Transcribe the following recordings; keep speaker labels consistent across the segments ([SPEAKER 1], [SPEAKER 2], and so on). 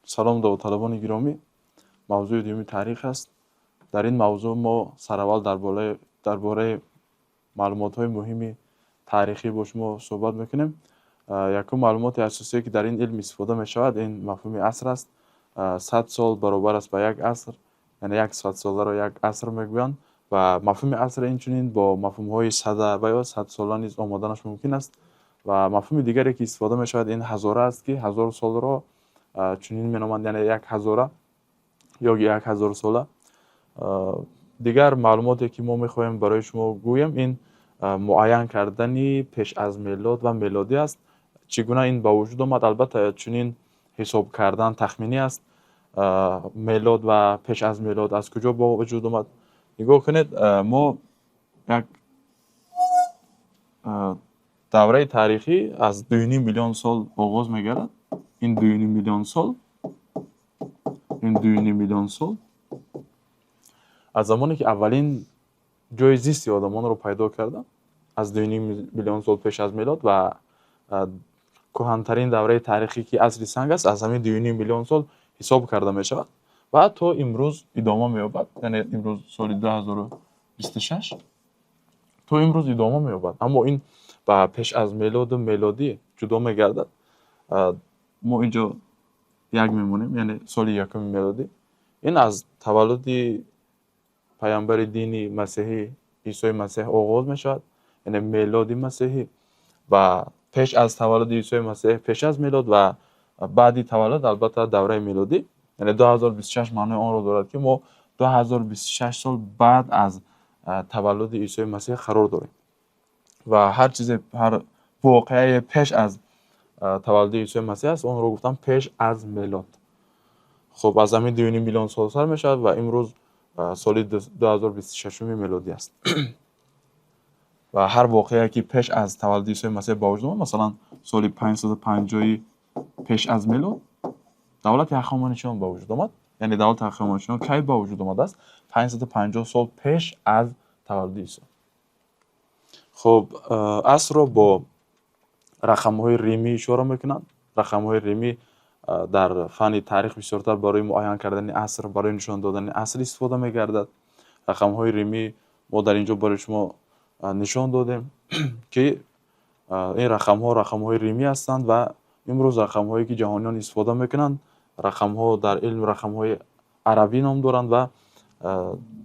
[SPEAKER 1] Салом, довталабони гиромӣ! Мавзӯи дуюми таърих аст. Дар ин мавзӯъ мо сараввал дар бораи маълумотҳои муҳими таърихӣ бо шумо суҳбат мекунем. Якум маълумоти асосие, ки дар ин илм истифода мешавад, ин мафҳуми аср аст. 100 сол баробар аст ба як аср, яъне як садсоларо як аср мегӯянд ва мафҳуми аср инчунин бо мафҳумҳои сада ва ё садсола низ омаданаш мумкин аст. Ва мафҳуми дигаре, ки истифода мешавад, ин ҳазора аст, ки 1000 солро чунин меноманд, яъне як ҳазора ё як ҳазорсола. Дигар маълумоте, ки мо мехоҳем барои шумо гӯем, ин муайян кардани пеш аз мелод ва мелодӣ аст. Чӣ гуна ин ба вуҷуд омад? Албатта, чунин ҳисоб кардан тахминӣ аст. Мелод ва пеш аз мелод аз куҷо ба вуҷуд омад? Нигоҳ кунед, мо як давраи таърихӣ аз 2,5 миллион сол оғоз мегардад. Ин 2,5 миллион сол, ин 2,5 миллион сол аз замоне, ки аввалин ҷои зисти одамонро пайдо карданд, аз 2,5 миллион сол пеш аз мелод ва кӯҳантарин давраи таърихӣ, ки асри санг аст, аз ҳамин 2,5 миллион сол ҳисоб карда мешавад ва то имрӯз идома меёбад. Яъне имрӯз соли 2026, то имрӯз идома меёбад. Аммо ин ба пеш аз мелоду мелодӣ ҷудо мегардад. Мо инҷо як мемонем, яъне соли якуми мелодӣ ин аз таваллуди паямбари дини масеҳӣ Исои Масеҳ оғоз мешавад, яъне мелоди масеҳӣ, ва пеш аз таваллуди Исои Масеҳ пеш аз мелод ва баъди таваллуд, албатта, давраи мелодӣ. Яъне 2026 маънои онро дорад, ки мо 2026 сол баъд аз таваллуди Исои Масеҳ қарор дорем ва ҳар чизе, ҳар воқеае пеш аз таваллуди Исои Масеҳ аст, онро гуфтам пеш аз мелод. Хуб, аз ҳамин 2,5 миллион сол сар мешавад ва имрӯз соли 2026 мелодӣ аст. Ва ҳар воқеае, ки пеш аз таваллуди Исои Масеҳ ба вуҷуд омад, масалан, соли 550 пеш аз мелод давлати Ҳахоманишиён ба вуҷуд омад. Яъне давлати Ҳахоманишиён кай ба вуҷуд омадааст? 550 сол пеш аз таваллуди Исо. Хуб, асрро бо рақамҳои римӣ ишора мекунанд. Рақамҳои римӣ дар фанни таърих бисёртар барои муайян кардани аср, барои нишон додани аср истифода мегардад. Рақамҳои римӣ мо дар ин ҷо барои шумо нишон додем, ки ин рақамҳо рақамҳои римӣ ҳастанд ва имрӯз рақамҳое, ки ҷаҳониён истифода мекунанд, рақамҳо дар илм рақамҳои арабӣ ном доранд ва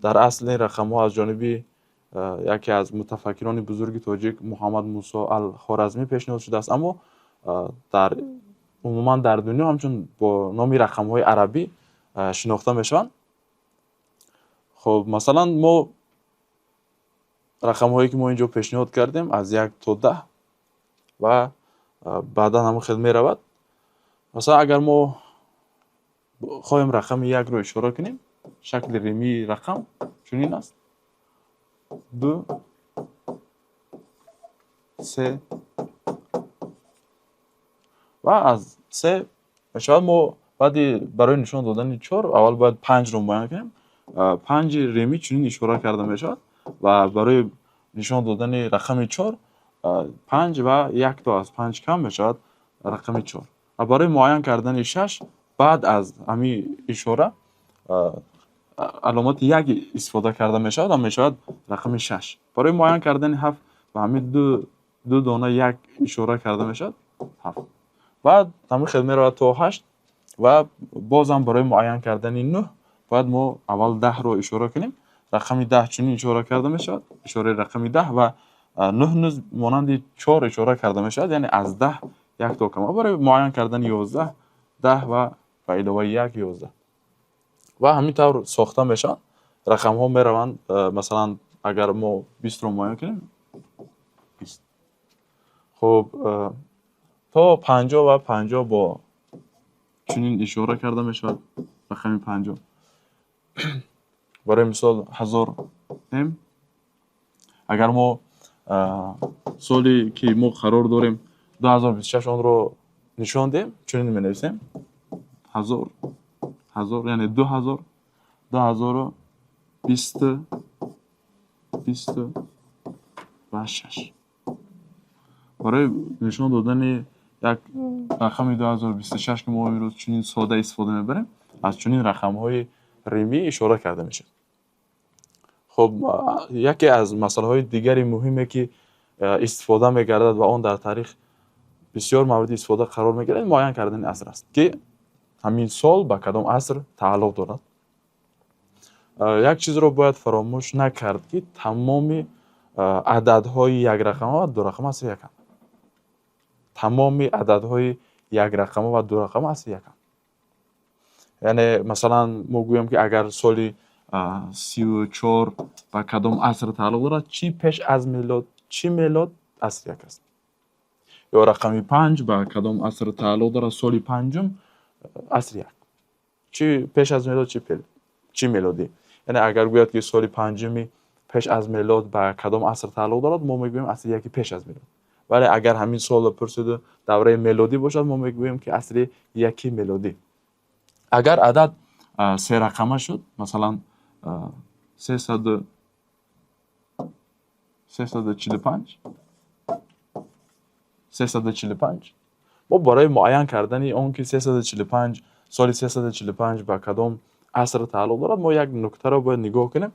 [SPEAKER 1] дар асл ин рақамҳо аз ҷониби яке аз мутафаккирони бузурги тоҷик Муҳаммад Мусо ал-Хоразмӣ пешниҳод шудааст, аммо дар умуман дар дунё ҳамчун бо номи рақамҳои арабӣ шинохта мешаванд. Хуб, масалан, мо рақамҳое, ки мо ин ҷо пешниҳод кардем, аз як то 10 ва баъдан ҳамон хел меравад. Масалан, агар мо хоҳем рақами якро ишора кунем, шакли римии рақам чунин аст: ду, се ва аз се мешавад. Мо баъди барои нишон додани чор аввал бояд панҷро муайян кунем. Панҷи римӣ чунин ишора карда мешавад ва барои нишон додани рақами чор панҷ ва якто аз панҷ кам мешавад рақами чор. Ва барои муайян кардани шаш баъд аз ҳамин ишора аломати як истифода карда мешавад ва мешавад рақами шаш. Барои муайян кардани ҳафт ба ҳамин ду дона як ишора карда мешавад, ҳафт. Баъд ҳамин хел меравад то ҳашт ва бозам барои муайян кардани нӯҳ бояд мо аввал 10-ро ишора кунем. Рақами 10 чунин ишора карда мешавад, ишораи рақами 10, ва нӯҳ низ монанди чор ишора карда мешавад, яъне аз 10 як то кам. Ва барои муайян кардани 11, 10 ва ба иловаи як 11. Ва ҳамин тавр сохта мешаванд рақамҳо, мераванд. Масалан, агар мо 20-ро муайян кунем, 20. Хуб, то 50 ва 50 бо чунин ишора карда мешавад рақами 50. Барои мисол, 1000 м. Агар мо соле, ки мо қарор дорем, 2026, онро нишон диҳем, чунин менависем: ҳазор, ҳазор, яъне 2000, дуҳазору бисту ва шаш. Барои нишон додани Як рақами 2026, ки мо имрӯз чунин сода истифода мебарем, аз чунин рақамҳои римӣ ишора карда мешавад. Хуб, яке аз масъалаҳои дигари муҳиме, ки истифода мегардад ва он дар таърих бисёр мавриди истифода қарор мегирад, муайян кардани аср аст, ки ҳамин сол ба кадом аср тааллуқ дорад. Як чизро бояд фаромӯш накард, ки тамоми ададҳои якрақама ва дурақама асри яканд. Тамоми ададҳои якрақама ва дурақама асри яканд. Яъне, масалан, мо гӯем, ки агар соли 34 ба кадом аср тааллуқ дорад, чӣ пеш аз мелод, чӣ мелод, асри як аст. Ё рақами 5 ба кадом аср тааллуқ дорад, соли панҷум, асри як. Чӣ пеш аз мелод, чӣ мелодӣ. Яъне, агар гӯяд, ки соли панҷуми пеш аз мелод ба кадом аср тааллуқ дорад, мо мегӯем асри яки пеш аз мелод. Вале агар ҳамин солро пурсиду давраи мелодӣ бошад, мо мегӯем, ки асри яки мелодӣ. Агар адад серақама шуд, масалан, 345, 345, мо барои муайян кардани он ки 345, соли 345 ба кадом аср тааллуқ дорад, мо як нуктаро бояд нигоҳ кунем.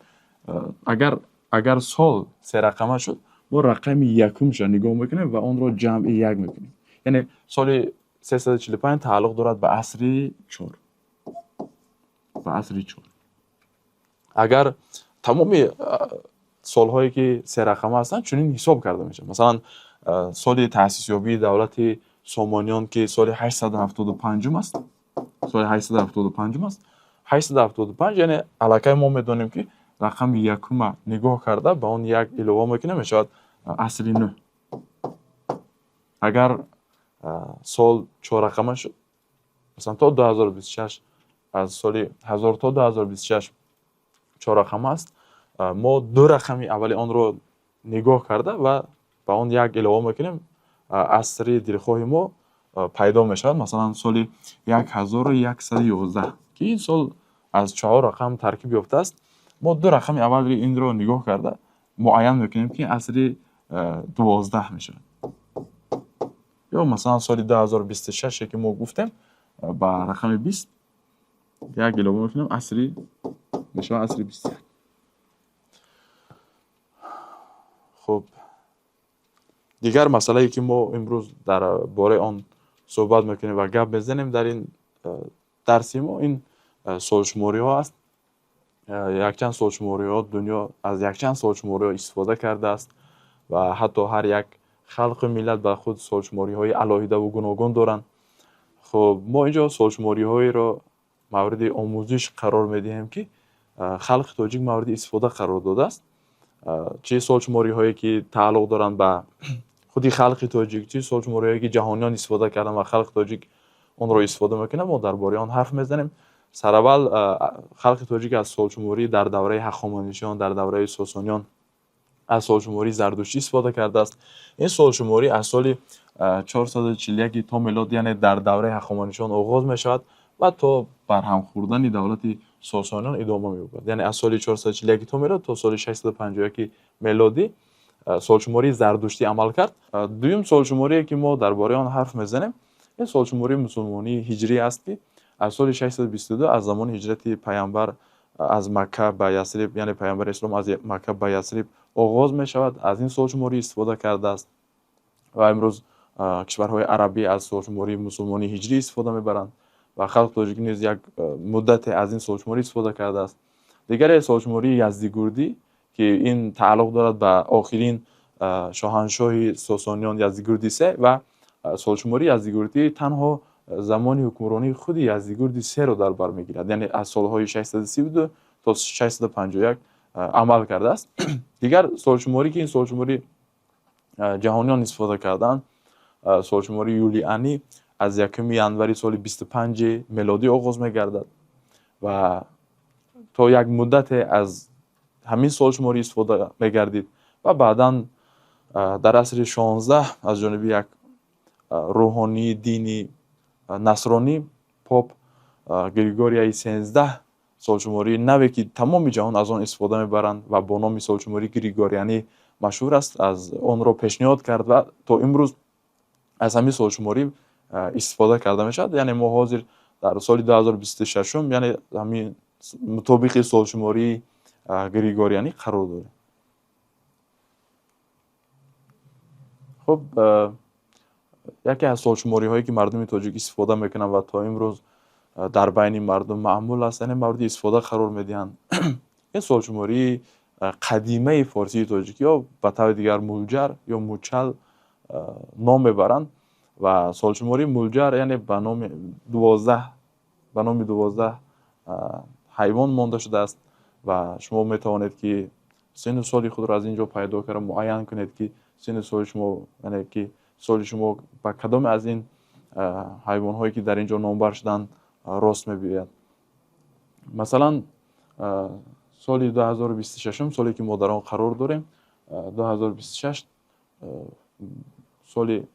[SPEAKER 1] Агар сол серақама шуд, мо рақами якумша нигоҳ мекунем ва онро ҷамъи як мекунем. Яъне соли 345 тааллуқ дорад ба асри чор, ба асри чор. Агар тамоми солҳое, ки серақама ҳастанд, чунин ҳисоб карда мешавад. Масалан, соли таъсисёбии давлати Сомониён, ки соли 875 аст, соли 875 аст, 875, яъне аллакай мо медонем, ки рақами якума нигоҳ карда, ба он як илова мекунем, мешавад асри нӯҳ. Агар сол чоррақама шуд, масалан, то 2026, аз соли 1000 то 2026 чоррақама аст, мо ду рақами аввали онро нигоҳ карда ва ба он як илова мекунем, асри дилхоҳи мо пайдо мешавад. Масалан, соли 1111, ки ин сол аз чаҳор рақам таркиб ёфтааст, мо ду рақами аввали инро нигоҳ карда муайян мекунем, ки асри 12 мешавад. Ё масалан, соли 2026, ки мо гуфтем, ба рақами 20 як илова мекунем, асри мешавад асри 21. Хуб, дигар масъалае, ки мо имрӯз дар бораи он суҳбат мекунем ва гап мезанем дар ин дарси мо, ин солшумориҳо аст. Якчанд солшумориҳо, дунё аз якчанд солшумориҳо истифода кардааст ва ҳатто ҳар як халқу миллат ба худ солшумориҳои алоҳидаву гуногун доранд. Хуб, мо инҷо солшумориҳоеро мавриди омӯзиш қарор медиҳем, ки халқи тоҷик мавриди истифода қарор додааст. Чӣ солшумориҳое, ки тааллуқ доранд ба худи халқи тоҷик, чӣ солшумориҳое, ки ҷаҳониён истифода карданд ва халқи тоҷик онро истифода мекунад, мо дар бораи он ҳарф мезанем. Сараввал халқи тоҷик аз солшуморӣ дар давраи Ҳахоманишиён, дар давраи Сосониён аз солшумории зардуштӣ истифода кардааст. Ин солшуморӣ аз соли 441 то мелод, яъне дар давраи Ҳахоманишиён оғоз мешавад ва то барҳам хӯрдани давлати Сосониён идома меёбад. Яъне аз соли 441 то мелод то соли 651 мелодӣ солшумории зардуштӣ амал кард. Дуюм солшуморие, ки мо дар бораи он ҳарф мезанем, ин солшумории мусулмонии ҳиҷрӣ аст, ки аз соли 622, аз замони ҳиҷрати пайғамбар аз Макка ба Ясриб, яъне пайғамбари ислом аз Макка ба Ясриб оғоз мешавад, аз ин солшуморӣ истифода кардааст ва имрӯз кишварҳои арабӣ аз солшумории мусулмонии ҳиҷрӣ истифода мебаранд ва халқи тоҷик низ як муддате аз ин солшуморӣ истифода кардааст. Дигаре солшумории яздигурдӣ, ки ин тааллуқ дорад ба охирин шоҳаншоҳи Сосониён, Яздигурди се, ва солшумории яздигурдӣ танҳо замони ҳукмронии худи Яздигурди серо дар бар мегирад, яъне аз солҳои 632 то 651 амал кардааст. Дигар солшуморӣ, ки ин солшуморӣ ҷаҳониён истифода карданд, солшумории юлианӣ аз 1 январи соли 25 мелодӣ оғоз мегардад ва то як муддате аз ҳамин солшуморӣ истифода мегардид ва баъдан дар асри 16 аз ҷониби як рӯҳонии дини насронӣ, поп Григорияи 13, солшумории наве, ки тамоми ҷаҳон аз он истифода мебаранд ва бо номи солшумории григорианӣ машҳур аст, аз онро пешниҳод кард ва то имрӯз Аз ҳамин солшуморӣ истифода карда мешавад. Яъне мо ҳозир дар соли 2026, яъне ҳамин мутобиқи солшумории григорианӣ қарор дорем. Хуб, яке аз солшумориҳое, ки мардуми тоҷик истифода мекунанд ва то имрӯз дар байни мардум маъмул аст, яъне мавриди истифода қарор медиҳанд, ин солшумории қадимаи форсии тоҷикӣ ё ба таври дигар мулҷар ё мучал ном мебаранд. Ва солшумории мулҷар, яъне ба номи 12, ба номи 12 ҳайвон монда шудааст ва шумо метавонед, ки синну соли худро аз ин ҷо пайдо карда муайян кунед, ки синну соли шумо, яъне ки соли шумо ба кадоме аз ин ҳайвонҳое, ки дар ин ҷо номбар шуданд, рост мебиёяд. Масалан, соли 2026, соле ки мо дар он қарор дорем, 2026 соли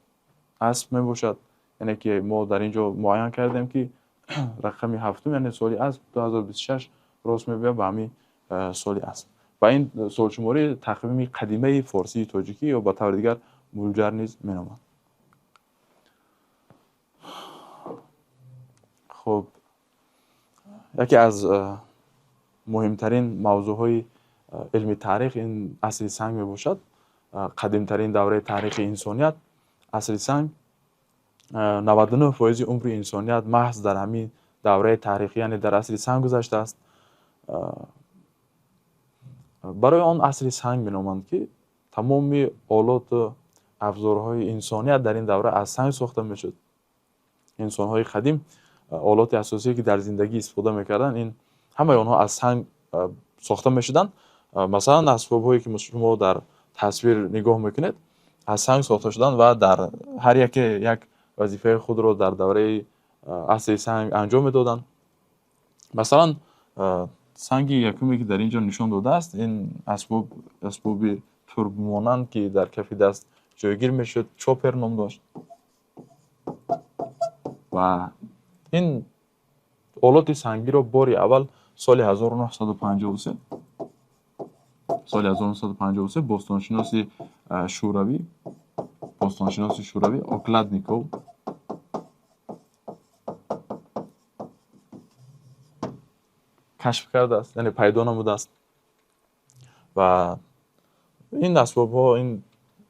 [SPEAKER 1] асп мебошад. Яъне ки мо дар ин ҷо муайян кардем, ки рақами ҳафтум, яъне соли асп 2026 рост мебиёяд ба ҳамин соли асп. Ва ин солшуморӣ тақвими қадимаи форсии тоҷикӣ ё ба таври дигар мулҷар низ меноманд. Хуб, яке аз муҳимтарин мавзӯъҳои илми таърих ин асри санг мебошад. Қадимтарин давраи таърихи инсоният асри санг. 99% умри инсоният маҳз дар ҳамин давраи таърихӣ, яъне дар асри санг гузаштааст. Барои он асри санг меноманд, ки тамоми олоту абзорҳои инсоният дар ин давра аз санг сохта мешуд. Инсонҳои қадим олоти асосие, ки дар зиндагӣ истифода мекарданд, ин ҳамаи онҳо аз санг сохта мешуданд. Масалан, асбобҳое, ки шумо дар тасвир нигоҳ мекунед, аз санг сохта шуданд ва дар ҳар яке як вазифаи худро дар давраи асри санг анҷом медоданд. Масалан, санги якуме, ки дар ин ҷо нишон додааст, ин асбоб, асбоби турбмонанд, ки дар кафи даст ҷойгир мешуд, чопер ном дошт. Ва ин олоти сангиро бори аввал соли 1953, соли 1953 бостоншиноси шӯравӣ Окладников кашф кардааст, яъне пайдо намудааст. Ва ин асбобҳо, ин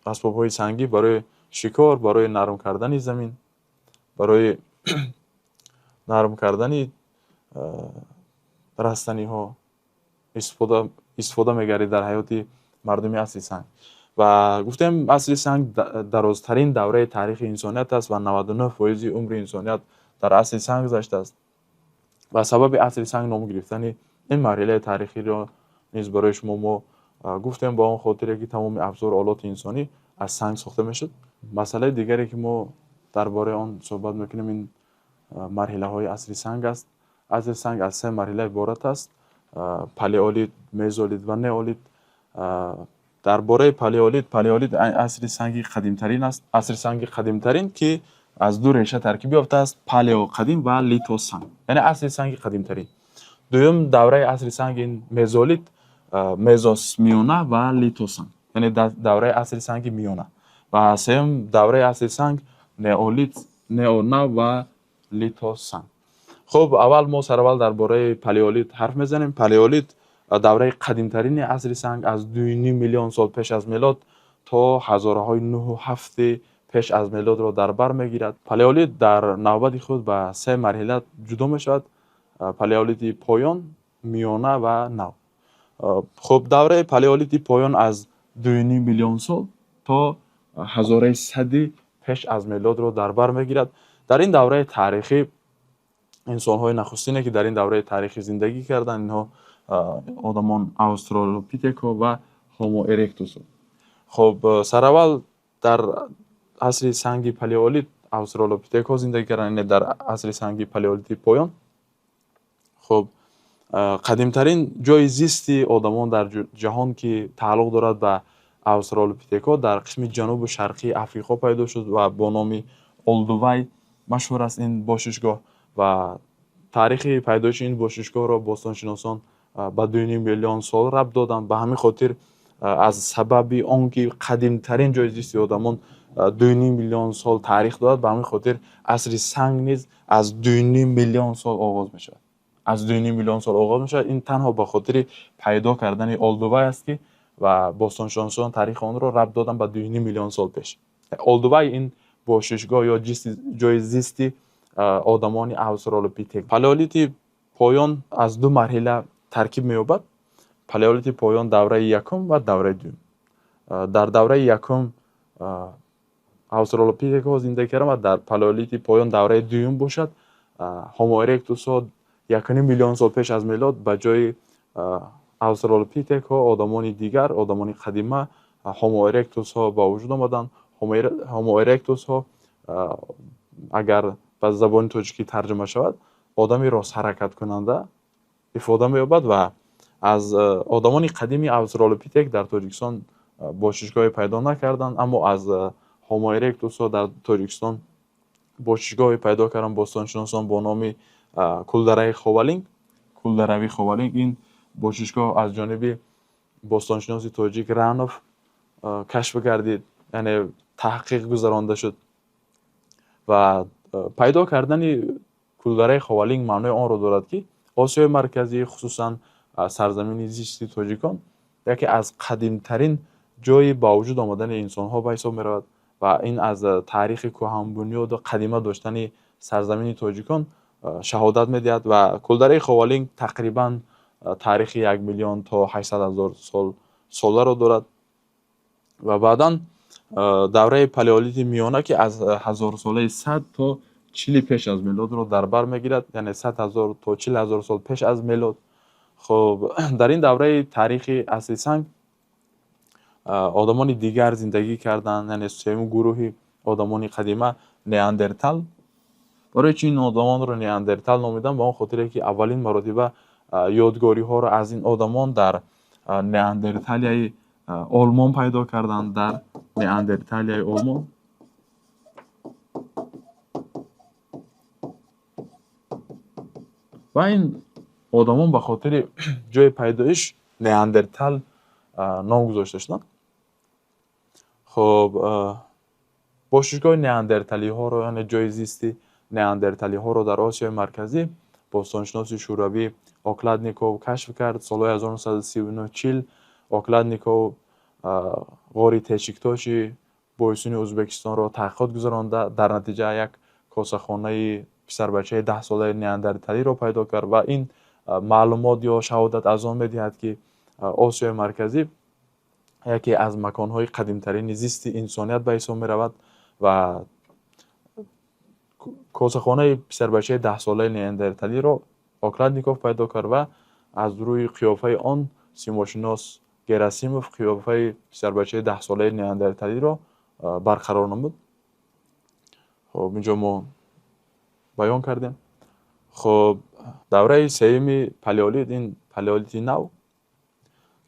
[SPEAKER 1] асбобҳои сангӣ барои шикор, барои нарм кардани замин, барои нарм кардани растаниҳо истифода мегардид дар ҳаёти мардуми асри санг. Ва гуфтем, асри санг дарозтарин давраи таърихи инсоният аст ва 99% умри инсоният дар асри санг гузаштааст. Ва сабаби асри санг ном гирифтани ин марҳилаи таърихиро низ барои шумо мо гуфтем, ба он хотире ки тамоми абзору олоти инсонӣ аз санг сохта мешуд. Масъалаи дигаре, ки мо дар бораи он суҳбат мекунем, ин марҳилаҳои асри санг аст. Асри санг аз се марҳила иборат аст: палеолит, мезолит ва неолит. Дар бораи палеолит, палеолит асри санги қадимтарин аст. Асри санги қадимтарин, ки аз ду реша таркиб ёфтааст: палео қадим ва лито санг, яъне асри санги қадимтарин. Дуюм давраи асри санг ин мезолит, мезос миёна ва лито санг, яъне давраи асри санги миёна. Ва сеюм давраи асри санг неолит, нео нав ва лито санг. Хуб, аввал мо сараввал дар бораи палеолит ҳарф мезанем. Палеолит давраи қадимтарини асри санг аз 2,5 миллион сол пеш аз мелод то ҳазораҳои 9-ҳу 7 пеш аз мелодро дар бар мегирад. Палеолит дар навбати худ ба се марҳила ҷудо мешавад: палеолити поён, миёна ва нав. Хуб, давраи палеолити поён аз 2,5 миллион сол то ҳазораи 100-и пеш аз мелодро дар бар мегирад. Дар ин давраи таърихӣ инсонҳои нахустине, ки дар ин давраи таърихӣ зиндагӣ карданд, инҳо одамон австралопитеко ва ҳомо эректус. Хуб, сараввал дар асри санги палеолит австралопитекҳо зиндагӣ карданд, яъне дар асри санги палеолити поён. Хуб, қадимтарин ҷои зисти одамон дар ҷаҳон, ки тааллуқ дорад ба австралопитекҳо, дар қисми ҷанубу шарқии Африқо пайдо шуд ва бо номи Олдувай машҳур аст ин бошишгоҳ. Ва таърихи пайдоиши ин бошишгоҳро бостоншиносон ба 2,5 миллион сол рабт доданд. Ба ҳамин хотир, аз сабаби он ки қадимтарин ҷои зисти одамон 2,5 миллион сол таърих дорад, ба ҳамин хотир асри санг низ аз 2,5 миллион сол оғоз мешавад. Аз 2,5 миллион сол оғоз мешавад. Ин танҳо ба хотири пайдо кардани Олдувай аст, ки ва бостоншиносон таърихи онро рабт доданд ба 2,5 миллион сол пеш. Олдувай ин бошишгоҳ ё ҷои зисти одамони австралопитек. Палеолити поён аз ду марҳила таркиб меёбад. Палеолити поён давраи якум ва давраи дуюм. Дар давраи якум австралопитекҳо зиндагӣ карданд ва дар палеолити поён давраи дуюм бошад, Homo erectusҳо 1,5 миллион сол пеш аз милод ба ҷои австралопитекҳо одамони дигар, одамони қадима, Homo erectusҳо ба вуҷуд омаданд. Homo erectusҳо, агар ба забони тоҷикӣ тарҷума шавад, одами ростҳаракаткунанда ифода меёбад ва аз одамони қадими австралопитек дар Тоҷикистон бошишгоҳе пайдо накарданд, аммо аз Homo erectusҳо дар Тоҷикистон бошишгоҳе пайдо карданд бостоншиносон бо номи Кулдараи Ховалинг. Кулдарави Ховалинг ин бошишгоҳ аз ҷониби бостоншиноси тоҷик Ранов кашф гардид, яъне таҳқиқ гузаронда шуд ва пайдо кардани Кулдараи Ховалинг маънои онро дорад, ки Осиёи Марказӣ, хусусан сарзамини зисти тоҷикон, яке аз қадимтарин ҷои ба вуҷуд омадани инсонҳо ба ҳисоб меравад ва ин аз таърихи кӯҳанбунёду қадима доштани сарзамини тоҷикон шаҳодат медиҳад ва Кулдараи Ховалинг тақрибан таърихи 1 миллион то 800 ҳазор соларо дорад. Ва баъдан давраи палеолити миёна, ки аз ҳазорсолаи 100 то 40 пеш аз милодро дар бар мегирад, яъне 100 ҳазор то 40 ҳазор сол пеш аз милод. Хуб, дар ин давраи таърихи асри санг одамони дигар зиндагӣ карданд, яъне сеюм гурӯҳи одамони қадима неандертал. Барои чи ин одамонро неандертал номиданд? Ба он хотире ки аввалин маротиба ёдгориҳоро аз ин одамон дар Неандерталияи Олмон пайдо карданд, дар Неандерталияи Олмон. Ва ин одамон ба хотири ҷои пайдоиш неандертал ном гузошта шуданд. Хуб, бошишгоҳи неандерталиҳоро, яъне ҷои зисти неандерталиҳоро дар Осиёи Марказӣ бостоншиноси шӯравӣ Окладников кашф кард. Солҳои 1939-40 Окладников ғори Тешиктоши Бойсуни Ӯзбекистонро таҳқиқот гузаронда, дар натиҷа як косахонаи писарбачаи 10-солаи неандерталиро пайдо кард ва ин маълумот ё шаҳодат аз он медиҳад, ки Осиёи Марказӣ яке аз маконҳои қадимтарини зисти инсоният ба ҳисоб меравад ва косахонаи писарбачаи 10-солаи неандерталиро Окладников пайдо кард ва аз рӯи қиёфаи он симошинос Герасимов қиёфаи писарбачаи 10-солаи неандерталиро барқарор намуд. Хуб, инҷо мо баён кардем. Хуб, давраи сеюми палеолит ин палеолити нав,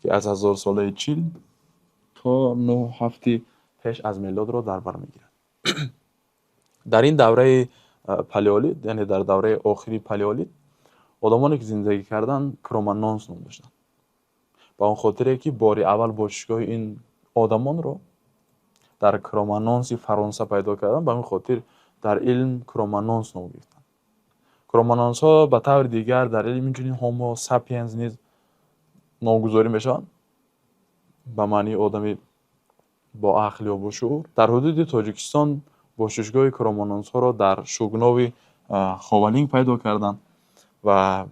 [SPEAKER 1] ки аз ҳазорсолаи 40 то 9-7 пеш аз милодро дар бар мегирад. Дар ин давраи палеолит, яъне дар давраи охири палеолит, одамоне ки зиндагӣ карданд кроманонс ном доштанд. Ба он хотире ки бори аввал бошишгоҳи ин одамонро дар Кроманонси Фаронса пайдо карданд, ба ҳамин хотир дар илм кроманонс ном гирифтанд. Кроманонсҳо ба таври дигар дар илм инчунин Homo sapiens низ номгузорӣ мешаванд, ба маънии одами бо ақл ё бо шуур. Дар ҳудуди Тоҷикистон бошишгоҳи кроманонсҳоро дар Шугнови Ховалинг пайдо карданд ва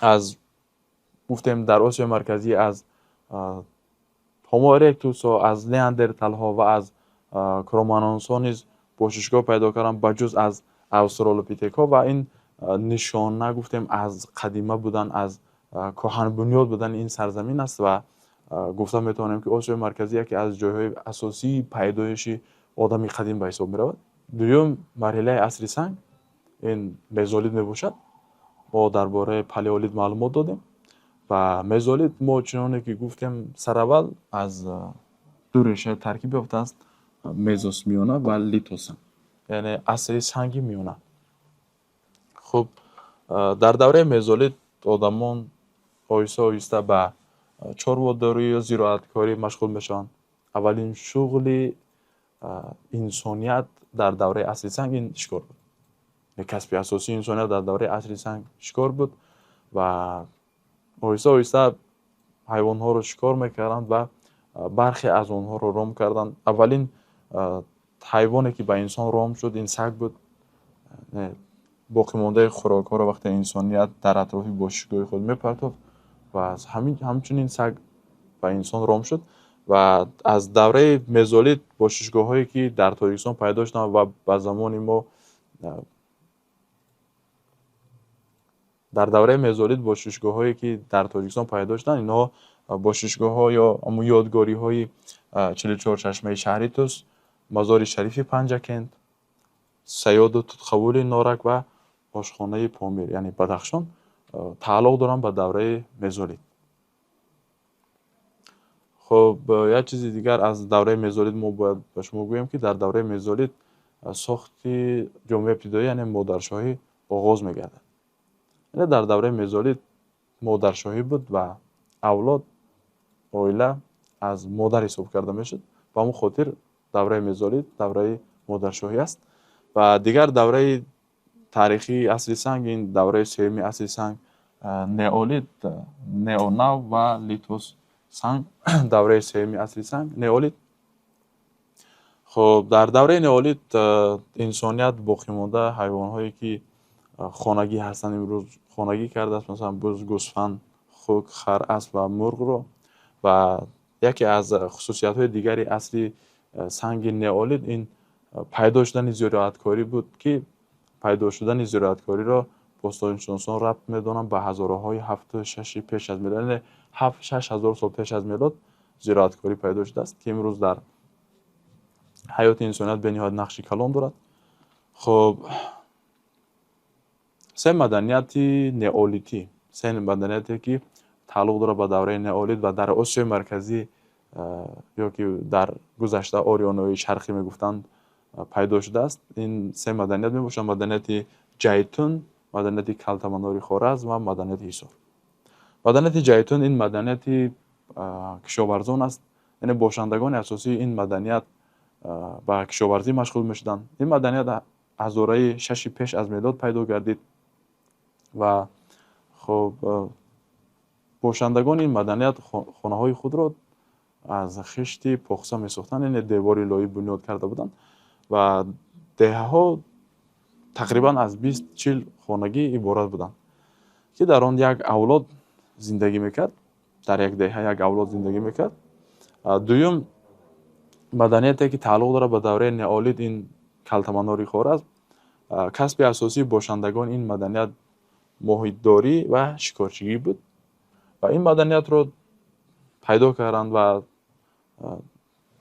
[SPEAKER 1] аз гуфтем дар Осиёи Марказӣ аз Homo erectusҳо, аз неандерталҳо ва аз кроманонсҳо низ бошишгоҳ пайдо карданд, ба ҷуз аз австралопитекҳо ва ин нишона гуфтем аз қадима будан, аз кӯҳанбунёд будани ин сарзамин аст ва гуфта метавонем, ки Осиёи Марказӣ яке аз ҷойҳои асосии пайдоиши одами қадим ба ҳисоб меравад. Дуюм марҳилаи асри санг ин мезолит мебошад. Мо дар бораи палеолит маълумот додем ва мезолит мо чуноне ки гуфтем сараввал аз ду реша таркиб ёфтааст: мезос миёна ва литоса, яъне асри санги миёна. Хуб, дар давраи мезолит одамон оҳиста оҳиста ба чорводорӣ ё зироаткорӣ машғул мешаванд. Аввалин шуғли инсоният дар давраи асри санг ин шикор буд. Касби асосии инсоният дар давраи асри санг шикор буд ва оҳиста оҳиста ҳайвонҳоро шикор мекарданд ва бархе аз онҳоро ром карданд. Аввалин ҳайвоне, ки ба инсон ром шуд, ин саг буд. Боқимондаи хӯрокҳоро вақте инсоният дар атрофи бошишгоҳи худ мепартофт ва ҳамчунин саг ба инсон ром шуд. Ва аз давраи мезолит бошишгоҳҳое, ки дар Тоҷикистон пайдо шуданд ва ба замони мо, дар давраи мезолит бошишгоҳҳое, ки дар Тоҷикистон пайдо шуданд, инҳо бошишгоҳҳо ё ҳамун ёдгориҳои 44 чашмаи шаҳри Тус, мазори шарифи Панҷакент, Саёду Тутқабули Норак ва ошхонаи Помир, яъне Бадахшон, тааллуқ доранд ба давраи мезолит. Хуб, як чизи дигар аз давраи мезолит мо бояд ба шумо гӯем, ки дар давраи мезолит сохти ҷомеаи ибтидоӣ, яъне модаршоҳӣ, оғоз мегардад. Яъне дар давраи мезолит модаршоҳӣ буд ва авлод, оила аз модар ҳисоб карда мешуд. Ба ҳамон хотир давраи мезолит давраи модаршоҳӣ аст. Ва дигар давраи таърихии асри санг ин давраи сеюми асри санг, неолит, неонав ва литос санг, давраи сеюми асри санг, неолит. Хуб, дар давраи неолит инсоният боқимонда ҳайвонҳое, ки хонагӣ ҳастанд, имрӯз хонагӣ кардааст, масалан буз, гӯсфанд, хук, хар, асп ва мурғро. Ва яке аз хусусиятҳои дигари асри санги неолит ин пайдо шудани зироаткорӣ буд, ки пайдо шудани зироаткориро бостоншиносон рабт медонанд ба ҳазораҳои 7-6 пеш аз милод, яъне 7-6 ҳазор сол пеш аз милод зироаткорӣ пайдо шудааст, ки имрӯз дар ҳаёти инсоният бениҳоят нақши калон дорад. Хуб, се маданияти неолитӣ, се маданияте, ки тааллуқ дорад ба давраи неолит ва дар Осиёи Марказӣ ё ки дар гузашта Ориёнои Шарқӣ мегуфтанд, пайдо шудааст. Ин се маданият мебошанд: маданияти Ҷайтун, маданияти Калтаманори Хоразм ва маданияти Ҳисор. Маданияти Ҷайтун ин маданияти кишоварзон аст, яъне бошандагони асосии ин маданият ба кишоварзӣ машғул мешуданд. Ин маданият ҳазораи 6 пеш аз милод пайдо гардид ва хуб, бошандагони ин маданият хонаҳои худро аз хишти похса месохтанд, яъне девори лоӣ бунёд карда буданд ва деҳаҳо тақрибан аз 20-40 хонагӣ иборат буданд, ки дар он як авлод зиндагӣ мекард, дар як деҳа як авлод зиндагӣ мекард. Дуюм маданияте, ки тааллуқ дорад ба давраи неолит, ин Калтаманори Хоразм. Касби асосии бошандагони ин маданият моҳиддорӣ ва шикорчигӣ буд ва ин маданиятро пайдо карданд ва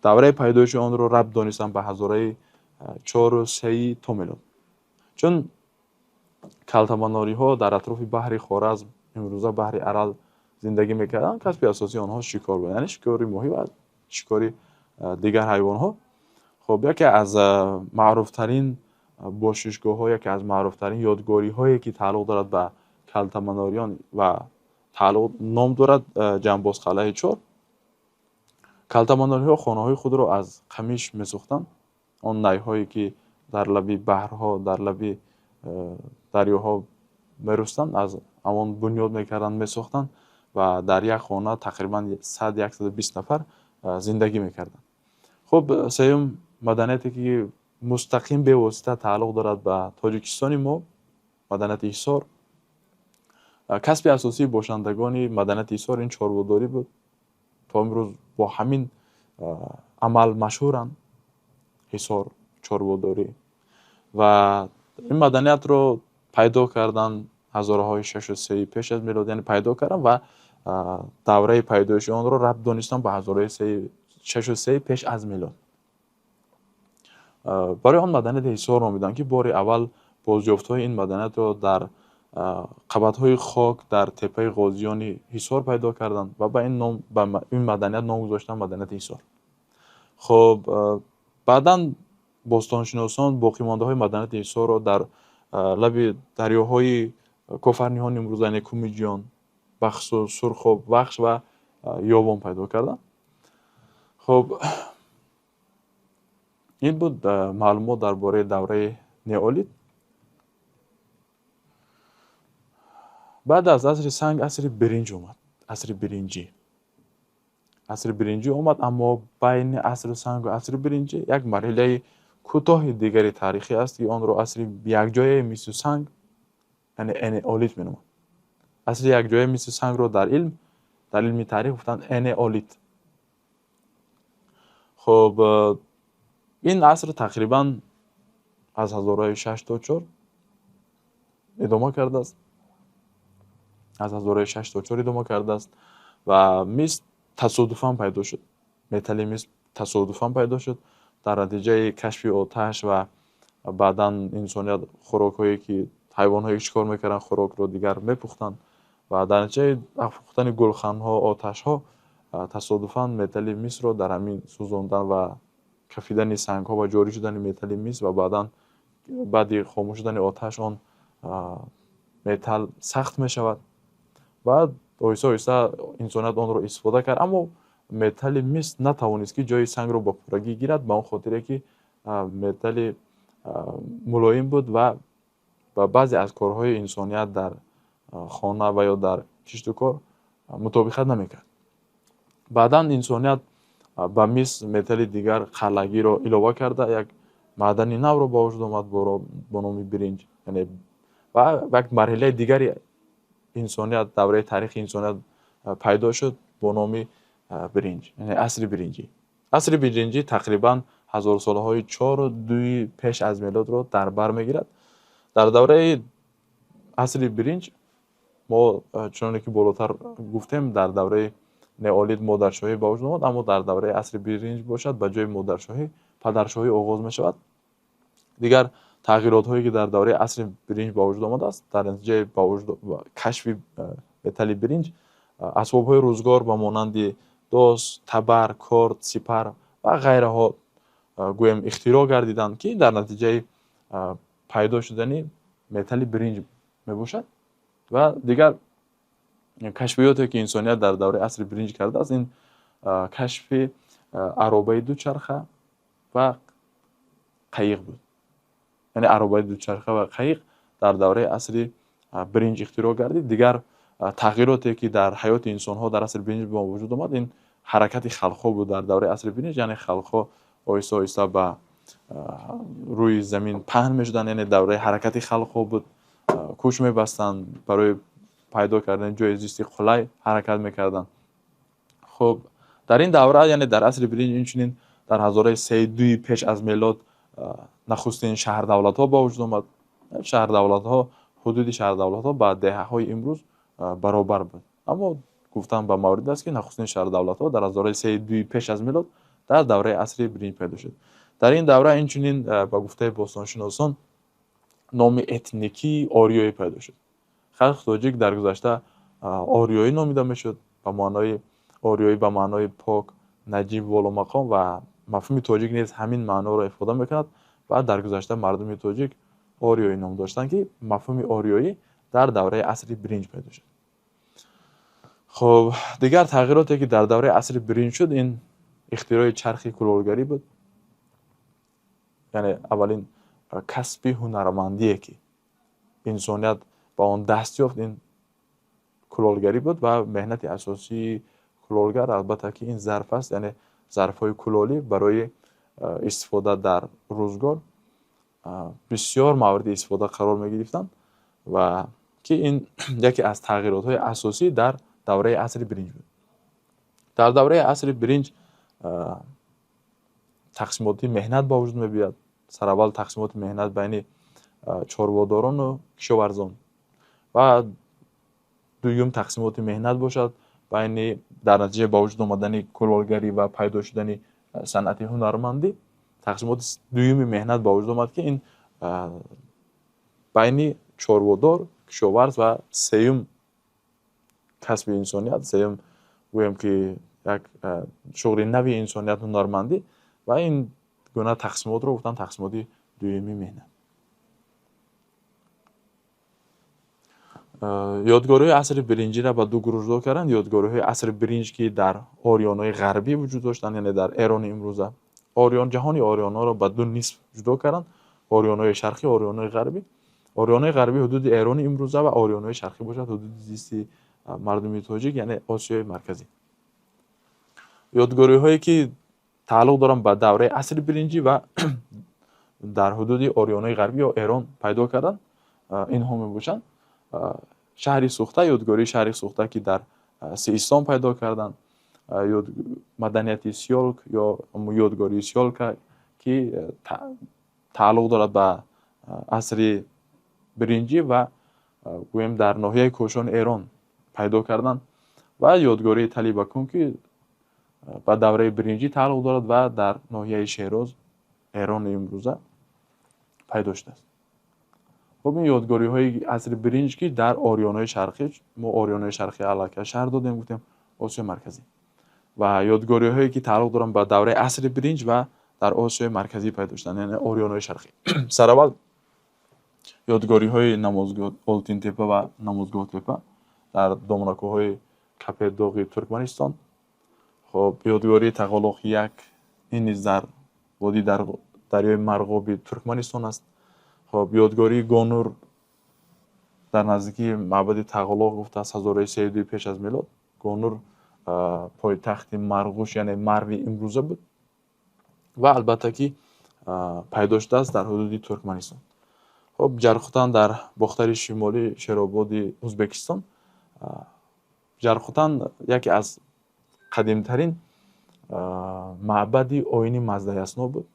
[SPEAKER 1] давраи пайдоиши онро рабт донистанд ба ҳазораи 4-3 то милод. Чун калтаманориҳо дар атрофи баҳри Хоразм, имрӯза баҳри Арал, зиндагӣ мекарданд, касби асосии онҳо шикор буд, яъне шикори моҳӣ ва шикори дигар ҳайвонҳо. Хуб, яке аз маъруфтарин бошишгоҳҳо, яке аз маъруфтарин ёдгориҳое, ки тааллуқ дорад ба калтаманориён ва тааллуқ ном дорад Ҷанбозқалъаи 4. Калтаманориҳо хонаҳои худро аз қамиш месохтанд, он найҳое, ки дар лаби баҳрҳо, дар лаби дарёҳо мерӯстанд, аз ҳамон бунёд мекарданд, месохтанд ва дар як хона тақрибан 100-120 нафар зиндагӣ мекарданд. Хуб, сеюм маданияте, ки мустақим, бевосита тааллуқ дорад ба Тоҷикистони мо, маданияти Ҳисор. Касби асосии бошандагони маданияти Ҳисор ин чорводорӣ буд. То имрӯз бо ҳамин амал машҳуранд Ҳисор, чорводорӣ. Ва ин маданиятро пайдо карданд ҳазораҳои 6-3 пеш аз милод, яъне пайдо карданд ва давраи пайдоиши онро рабт донистанд ба ҳазораи 6-3 пеш аз милод. Барои он маданияти Ҳисор номиданд, ки бори аввал бозёфтҳои ин маданиятро дар қабатҳои хок дар теппаи Ғозиёни Ҳисор пайдо карданд ва ба ин ном, ба ин маданият ном гузоштанд маданияти Ҳисор. Хуб, баъдан бостоншиносон боқимондаҳои маданияти Ҳисорро дар лаби дарёҳои Кофарниҳон, имрӯза яъне Кумиҷиён, Бахсу, Сурхоб, Вахш ва Ёвон пайдо карданд. Хуб. Ин буд маълумот дар бораи давраи неолит. Баъд аз асри санг асри биринҷ омад, асри биринҷӣ. Асри биринҷӣ омад, аммо байни асри санг ва асри биринҷӣ як марҳилаи кӯтоҳи дигари таърихӣ аст, ки онро асри якҷояи мису санг, яъне энеолит меноманд. Асри якҷояи мису сангро дар илми таърих гуфтанд энеолит. Хуб, ин аср тақрибан аз ҳазораи 6 то 4 идома кардааст. Аз ҳазораи 6 то 4 идома кардааст ва мис тасодуфан пайдо шуд. Металли мис тасодуфан пайдо шуд дар натиҷаи кашфи оташ ва баъдан инсоният хӯрокҳое ки ҳайвонҳое ки чӣ кор мекарданд, хӯрокро дигар мепухтанд ва дар натиҷаи афрӯхтани гулханҳо, оташҳо тасодуфан металли мисро дар ҳамин сӯзондан ва кафидани сангҳо ва ҷорӣ шудани металли мис ва баъдан баъди хомӯш шудани оташ он металл сахт мешавад. Баъд оҳиста оҳиста инсоният онро истифода кард, аммо металли мис натавонист, ки ҷои сангро ба пуррагӣ гирад, ба он хотире ки металли мулоим буд ва ба баъзе аз корҳои инсоният дар хона ва ё дар кишту кор мутобиқат намекард. Баъдан инсоният ба мис металли дигар қаллагиро илова карда, як маъдани навро ба вуҷуд омад бо номи биринҷ. Яъне ва як марҳилаи дигари инсоният, давраи таърихи инсоният пайдо шуд бо номи биринҷ, яъне асри биринҷӣ. Асри биринҷӣ тақрибан ҳазорсолаҳои 4-2 пеш аз мелодро дар бар мегирад. Дар давраи асри биринҷ мо, чуноне ки болотар гуфтем, дар давраи неолит модаршоҳӣ ба вуҷуд омад, аммо дар давраи асри биринҷ бошад, ба ҷои модаршоҳӣ падаршоҳӣ оғоз мешавад. Дигар тағйиротҳое ки дар давраи асри биринҷ ба вуҷуд омадааст, дар натиҷаи ба вуҷуд кашфи металли биринҷ, асбобҳои рӯзгор ба монанди дос, табар, корд, сипар ва ғайраҳо гӯем ихтироъ гардиданд, ки дар натиҷаи пайдо шудани металли биринҷ мебошад. Ва дигар кашфиёте ки инсоният дар давраи асри биринҷ кардааст, ин кашфи аробаи дучарха ва қайиқ буд. Яъне аробаи дучарха ва қайиқ дар давраи асри биринҷ ихтироъ гардид. Дигар тағйироте ки дар ҳаёти инсонҳо дар асри биринҷ ба вуҷуд омад, ин ҳаракати халқҳо буд дар давраи асри биринҷ. Яъне халқҳо оҳиста оҳиста ба рӯи замин паҳн мешуданд, яъне давраи ҳаракати халқҳо буд, кӯч мебастанд, барои пайдо кардани ҷои зисти қулай ҳаракат мекарданд. Хуб, дар ин давра, яъне дар асри биринҷ, инчунин дар ҳазораи 3-2 пеш аз мелод нахустин шаҳрдавлатҳо ба вуҷуд омад. Шаҳрдавлатҳо, ҳудуди шаҳрдавлатҳо ба деҳаҳои имрӯз баробар буд. Аммо гуфтан ба маврид аст, ки нахустин шаҳрдавлатҳо дар ҳазораи 3-2 пеш аз мелод дар давраи асри биринҷ пайдо шуд. Дар ин давра инчунин ба гуфтаи бостоншиносон номи этникии ориёӣ пайдо шуд. Халқи тоҷик дар гузашта ориёӣ номида мешуд, ба маънои ориёӣ, ба маънои пок, наҷиб, воломақом ва мафҳуми тоҷик низ ҳамин маъноро ифода мекунад ва дар гузашта мардуми тоҷик ориёӣ ном доштанд, ки мафҳуми ориёӣ дар давраи асри биринҷ пайдо шуд. Хуб, дигар тағйироте ки дар давраи асри биринҷ шуд, ин ихтирои чархи кулолгарӣ буд. Яъне аввалин касби ҳунармандие ки инсоният ба он даст ёфт, ин кулолгарӣ буд ва меҳнати асосии кулолгар албатта ки ин зарф аст, яъне зарфҳои кулолӣ барои истифода дар рӯзгор бисёр мавриди истифода қарор мегирифтанд ва ки ин яке аз тағйиротҳои асосӣ дар давраи асри биринҷ буд. Дар давраи асри биринҷ тақсимоти меҳнат ба вуҷуд мебиёяд. Сараввал тақсимоти меҳнат байни чорводорону кишоварзон ва дуюм тақсимоти меҳнат бошад байни дар натиҷаи ба вуҷуд омадани кулолгарӣ ва пайдо шудани санъати ҳунармандӣ тақсимоти дуюми меҳнат ба вуҷуд омад, ки ин байни чорводор, кишоварз ва сеюм касби инсоният, сеюм гӯем ки як шуғли нави инсоният ҳунармандӣ ва ин гуна тақсимотро гуфтанд тақсимоти дуюми меҳнат. Ёдгориҳои асри биринҷиро ба ду гурӯҳ ҷудо карданд. Ёдгориҳои асри биринҷ, ки дар ориёнҳои ғарбӣ вуҷуд доштанд, яъне дар Эрони имрӯза, Ориён, ҷаҳони ориёнҳоро ба ду нисф ҷудо карданд: ориёнҳои шарқӣ, ориёнҳои ғарбӣ. Ориёнҳои ғарбӣ ҳудуди Эрони имрӯза ва ориёнҳои шарқӣ бошад ҳудуди зисти мардуми тоҷик, яъне Осиёи Марказӣ. Ёдгориҳое, ки тааллуқ доранд ба давраи асри биринҷӣ ва дар ҳудуди ориёнҳои ғарбӣ ё Эрон пайдо карданд, инҳо мебошанд: шаҳри Сӯхта, ёдгории шаҳри Сӯхта, ки дар Сиистон пайдо карданд, маданияти Сиёлк ё ёдгории Сиёлка, ки тааллуқ дорад ба асри биринҷӣ ва гӯем дар ноҳияи Кошони Эрон пайдо карданд, ва ёдгории Талибакун, ки ба давраи биринҷӣ тааллуқ дорад ва дар ноҳияи Шероз, Эрони имрӯза, пайдо шудааст. Хуб, ин ёдгориҳои асри биринҷ, ки дар ориёнҳои шарқӣ, мо ориёнҳои шарқӣ аллакай шарҳ додем, гуфтем Осиёи Марказӣ, ва ёдгориҳое, ки тааллуқ доранд ба давраи асри биринҷ ва дар Осиёи Марказӣ пайдо шуданд, яъне ориёнҳои шарқӣ. Сараввал ёдгориҳои намозгоҳ Олтинтепа ва Намозгоҳтепа дар доманакӯҳҳои Капетдоғи Туркманистон. Хоб, ёдгории Тағолоқ 1, ин низ дар водии дарёи Марғоби Туркманистон аст. Хоб, ёдгории Гонур дар наздикии маъбади Тағолоқ гуфтааст, ҳазораи 3-и пеш аз милод. Гонур пойтахти Марғуш, яъне Марви имрӯза буд ва албатта ки пайдо шудааст дар ҳудуди Туркманистон. Хоб, Ҷархутан дар бохтари шимолии Шерободи Ӯзбекистон. Ҷархутан яке аз қадимтарин маъбади оини Маздаясно буд,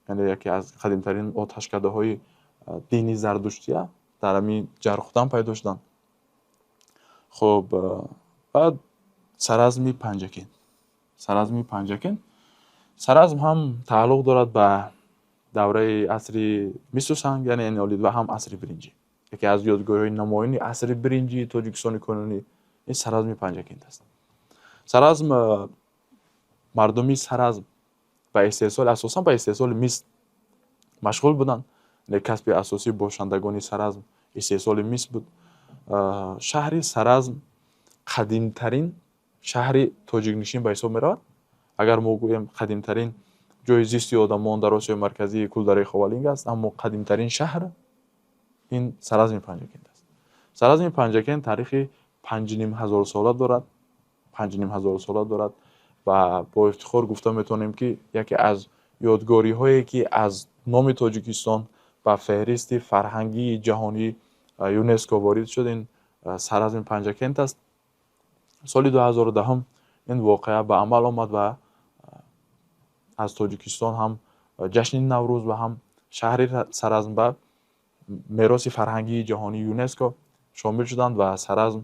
[SPEAKER 1] яъне яке аз қадимтарин оташкадаҳои дини зардуштия дар ҳамин Ҷархутан пайдо шуданд. Хоб, баъд Саразми Панҷакент. Саразми Панҷакент. Саразм ҳам тааллуқ дорад ба давраи асри мису санг, яъне энеолит, ва ҳам асри биринҷӣ. Яке аз ёдгориҳои намоёни асри биринҷии Тоҷикистони кунунӣ ин Саразми Панҷакент аст. Саразм, мардуми Саразм ба истеҳсоли, асосан ба истеҳсоли мис машғул буданд. Касби асосии бошандагони Саразм истеҳсоли мис буд. Шаҳри Саразм қадимтарин шаҳри тоҷикнишин ба ҳисоб меравад. Агар мо гӯем, қадимтарин ҷои зисти одамон дар Осиёи Марказӣ Кулдараи Ховалинг аст, аммо қадимтарин шаҳр ин Саразми Панҷакент аст. Саразми Панҷакент таърихи 5,5 ҳазорсола дорад, 5,5 ҳазорсола дорад ва бо ифтихор гуфта метавонем, ки яке аз ёдгориҳое, ки аз номи Тоҷикистон ба феҳристи фарҳангии ҷаҳонии ЮНЕСКО ворид шуд, ин Саразми Панҷакент аст. Соли 2010 ин воқеа ба амал омад ва аз Тоҷикистон ҳам ҷашни Наврӯз ва ҳам шаҳри Саразм ба мероси фарҳангии ҷаҳонии ЮНЕСКО шомил шуданд ва Саразм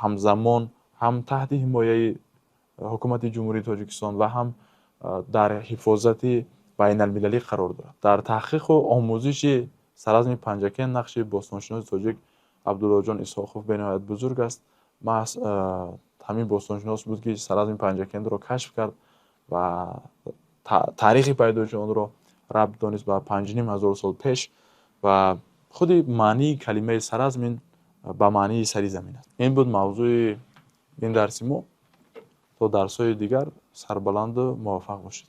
[SPEAKER 1] ҳамзамон ҳам таҳти ҳимояи ҳукумати Ҷумҳурии Тоҷикистон ва ҳам дар ҳифозати байналмилалӣ қарор дорад. Дар таҳқиқу омӯзиши Саразми Панҷакент нақши бостоншиноси тоҷик Абдуллоҷон Исҳоқов бениҳоят бузург аст. Маҳз ҳамин бостоншинос буд, ки Саразми Панҷакентро кашф кард ва таърихи пайдоиши онро рабт донист ба 5,5 ҳазор сол пеш ва худи маънии калимаи Саразм ин ба маънии сари замин аст. Ин буд мавзӯи ин дарси мо. То дарсҳои дигар сарбаланду муваффақ бошед.